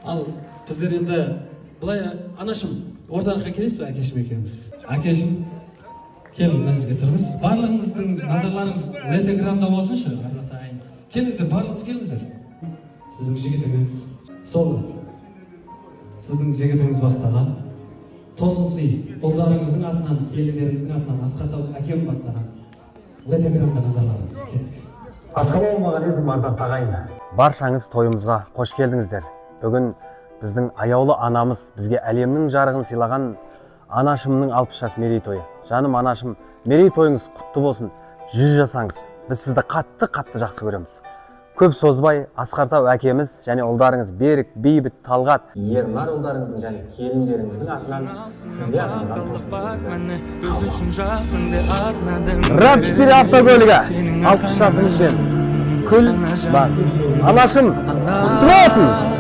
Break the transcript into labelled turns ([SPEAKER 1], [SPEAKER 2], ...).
[SPEAKER 1] Ал біздер енді былай, анашым, орталыққа келесіз бе, әкешім екеуіңіз? Әкешім, келіңіз, мына жерге тұрыңыз. Барлығыңыздың назарларыңыз лед экранда болсыншы, ардақты ағайын. Келіңіздер, барлығыңыз келіңіздер. Сіздің жігітіңіз сол, сіздің жігітіңіз бастаған тосын сый, ұлдарыңыздың атынан, келіндеріңіздің атынан Асқар Тау әкем бастаған лед экранға назарларыңыз. Кеттік.
[SPEAKER 2] Ассалаумағалейкум, ардақты ағайын! Баршаңыз тойымызға қош келдіңіздер! Бүгін біздің аяулы анамыз, бізге әлемнің жарығын сыйлаған анашымның 60 жас мерейтойы. Жаным анашым, мерейтойыңыз құтты болсын, 100 жасаңыз! Біз сізді қатты қатты жақсы көреміз. Көп созбай, Асқар Тау әкеміз және ұлдарыңыз Берік, Бейбіт, Талғат, Ернар ұлдарыңыздың және келіндеріңіздің атынан сізге арналған тосын.
[SPEAKER 3] Біз үшін жаныңды арнадың.
[SPEAKER 2] RAV 4 автокөлігі, 60 жасыңызбен күл бар. Анашым, құтты болсын!